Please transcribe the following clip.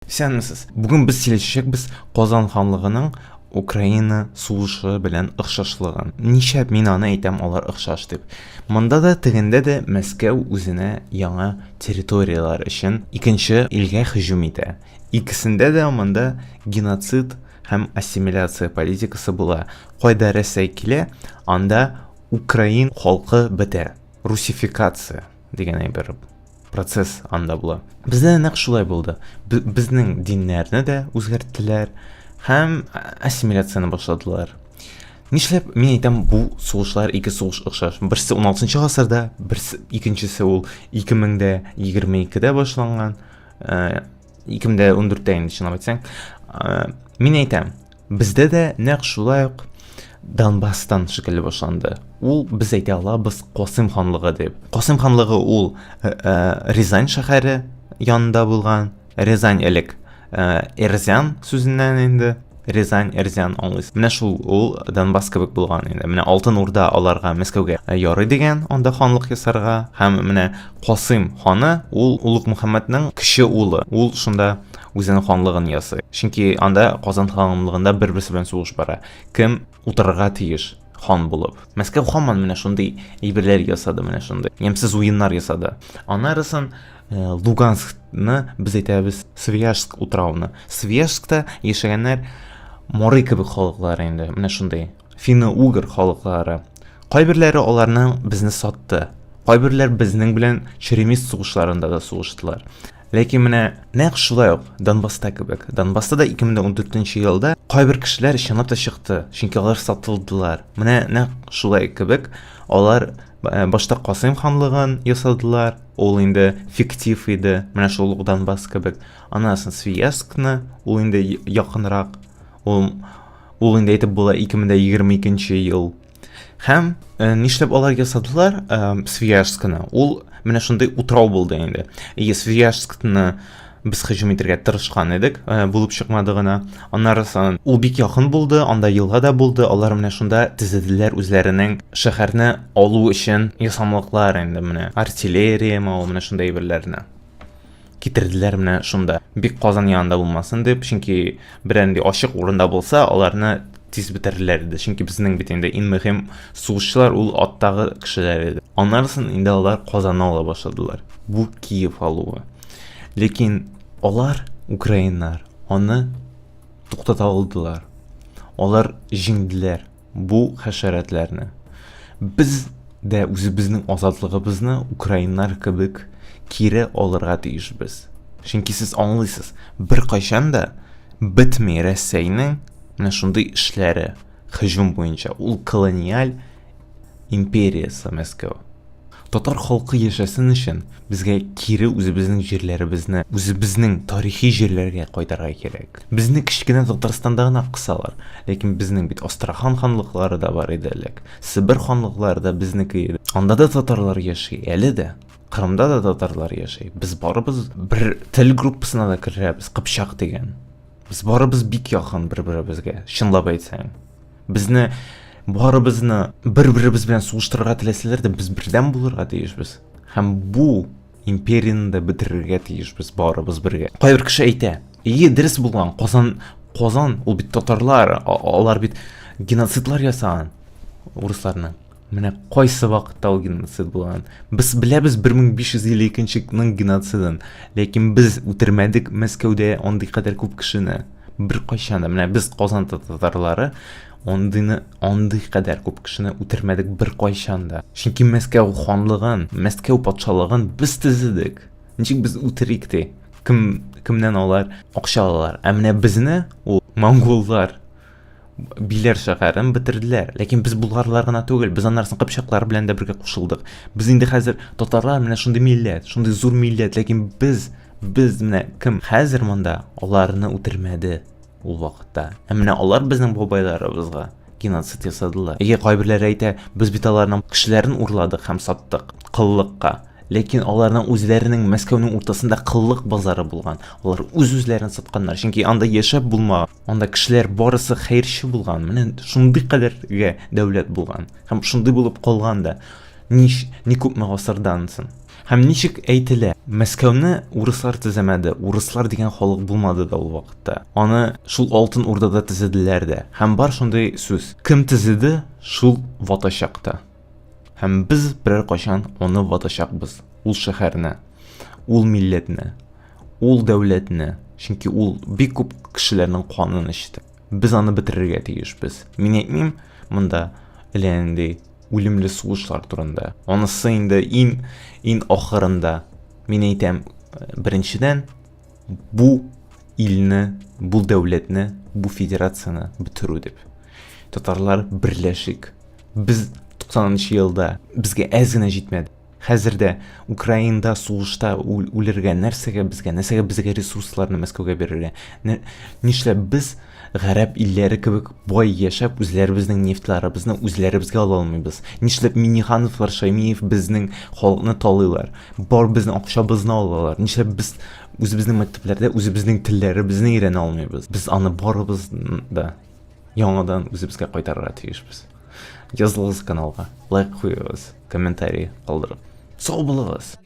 Исәнмесез. Бүген без сөйләшәчәкбез Казан ханлыгының Украина сугышы белән охшашлыгын. Нишләп мин аны әйтәм алар охшаш дип. Монда да тегендә дә Мәскәү үзенә яңа территорияләр өчен икенче илгә һөҗүм итә. Икесендә дә монда геноцид һәм ассимиляция политикасы була. Кайда Рәсәй килә, анда украин халкы бетә. Русификация дигән әйбер процесс анда була. Бездә дә нәкъ шулай булды. Безнең диннәрне дә үзгәрттеләр һәм ассимиляцияне башладылар. Нишләп мин әйтәм бу сугышлар ике сугыш охшаш. Берсе 16 гасырда, берсе икенчесе ул 2022-дә башланган. 2014-тә инде чынлап әйтсәң. Мин әйтәм, бездә дә нәкъ шулай ук Донбасстан шикелле башланды. Ул без әйтә алабыз Касым ханлыгы дип. Касым ханлыгы ул Рязань шәһәре янында булган. Рязань элек Эрзян сүзеннән инде. Рязань, Эрзян аңлыйсыз. Менә шул ул Донбасс кебек булган инде. Менә Алтын Урда аларга Мәскәүгә ярый дигән, анда ханлык ясарга. Һәм менә Касым ханы ул Улуг Мөхәммәднең кече улы. Ул шунда үзенең ханлыгын ясый. Чөнки анда Казан ханлыгында бер-берсе белән сугыш бара. Кем утырырга тиеш хан булып. Мәскәү һаман менә шундый әйберләр ясады, менә шундый ямьсез уеннар ясады. Анарысын Луганскны без әйтәбез Свияжск утрауны. Свияжскта яшәгәннәр Морый кебек халыклар инде, менә шундый финно-угр халыклары. Кайберләре аларның безне сатты. Кайберләр безнең белән черемис сугышларында да сугыштылар. Ләкин менә нәкъ шулай ук Донбасста кебек. Донбасста да 2014 елда кайбер кешеләр чынлап та чыкты, чөнки алар сатылдылар. Менә нәкъ шулай кебек алар башта Касыйм ханлыгын ясадылар, ул инде фиктив иде, менә шул ук Донбасс кебек. Аннан соң Свияжскны, ул инде якынрак, ул ул инде әйтеп була 2022 ел. Һәм нишләп алар ясадылар Свияжскны? Ул менә шундый утрау булды инде. И Свияжскны без һөҗүм итәргә тырышкан идек, булып чыкмады гына. Аннары соң ул бик якын булды, анда елга да булды. Алар менә шунда төзеделәр үзләренең шәһәрне алу өчен ясамлыклар инде менә артиллерия, ул менә шундый әйберләрне китерделәр менә шунда. Бик Казан янында булмасын дип, чөнки берәр ачык урында булса, аларны тиз бетерерләр иде. Чөнки безнең бит инде иң мөһим сугышчылар ул аттагы кешеләр иде. Аннан инде алар Казанны ала башладылар. Бу Киев алуы. Ләкин алар, украиннар, аны туктата алдылар. Алар җиңделәр бу хәшәрәтләрне. Без дә үзебезнең азатлыгыбызны украиннар кебек кире алырга тиешбез. Чөнки сез аңлыйсыз, беркайчан да бетми Рәсәйнең менә шундый эшләре һөҗүм буенча. Ул колониаль империясе Мәскәү. Татар халкы яшәсен өчен безгә кире үзебезнең җирләребезне, үзебезнең тарихи җирләргә кайтарга кирәк. Безне кечкенә Татарстанда гына кысалар, ләкин безнең бит Астрахань ханлыклары да бар иде элек. Себер ханлыклары да безнеке иде. Анда да татарлар яши, әле дә. Кырымда да татарлар яши. Без барыбыз бер тел группасына да керәбез, кыпчак дигән. Без барыбыз бик якын бер-беребезгә, чынлап әйтсәң. Безне барыбызны бер-беребез белән сугыштырырга теләсәләр дә, без бердәм булырга тиешбез. Һәм бу империяне дә бетерергә тиешбез барыбыз бергә. Кайбер кеше әйтә, "Ие, дөрес булган, Казан, Казан ул бит татарлар, алар бит геноцидлар ясаган урысларның. Менә кайсы вакытта ул геноцид булган? Без беләбез 1552 ның геноцидын, ләкин без үтермәдек Мәскәүдә андый кадәр күп кешене. Беркайчан да. Менә без Казан татарлары андыйны андый кадәр күп кешене үтермәдек беркайчан да. Чөнки Мәскәү ханлыгын, Мәскәү патшалыгын без төзедек. Ничек без үтерик ди? Кем кемнән алар акча алалар? Ә менә безне ул монголлар Биләр шәһәрен бетерделәр. Ләкин без булгарлар гына түгел, без аннан соң кыпчаклар белән дә бергә кушылдык. Без инде хәзер татарлар менә шундый милләт, шундый зур милләт, ләкин без без менә кем хәзер монда аларны үтермәде ул вакытта. Ә менә алар безнең бабайларыбызга геноцид ясадылар. Әйе, кайберләре әйтә, без бит аларның кешеләрен урладык һәм саттык коллыкка. Ләкин аларның үзләренең Мәскәүнең уртасында коллык базары булган. Алар үз-үзләрен сатканнар, чөнки анда яшәп булмаган. Анда кешеләр барысы хәерче булган. Менә шундый кадәргә дәүләт булган. Һәм шундый булып калган да. Нич, ни күпме гасырдан соң. Һәм ничек әйтелә, Мәскәүне урыслар төземәде, урыслар дигән халык булмады да ул вакытта. Аны шул Алтын Урдада төзеделәр дә. Һәм бар шундый сүз: кем төзеде, шул ватачак та. Һәм без берәр кайчан аны ватачакбыз, ул шәһәрне, ул милләтне, ул дәүләтне, чөнки ул бик күп кешеләрнең канын эчте. Без аны бетерергә тиешбез. Мин әйтмим монда әллә нинди үлемле сугышлар турында. Анысы инде иң иң ахырында. Мин әйтәм, беренчедән, бу илне, бу дәүләтне, бу федерацияне бетерү дип. Татарлар берләшик. Без 90 елда безгә әз генә җитмәде. Хәзер дә Украинада сугышта үлергә нәрсәгә безгә, нәрсәгә безгә ресурсларны Мәскәүгә бирергә? Нишләп без гарәп илләре кебек бай яшәп, үзләребезнең нефтьләребезне үзләребезгә ала алмыйбыз? Нишләп Миннихановлар, Шаймиев безнең халыкны талыйлар? Бар безнең акчабызны алалар. Нишләп без үзебезнең мәктәпләрдә үзебезнең телләребезне өйрәнә алмыйбыз? Без аны барыбыз да яңадан үзебезгә кайтарырга тиешбез. Язылыгыз каналга, лайк куегыз, комментарий калдырып. Сау булыгыз!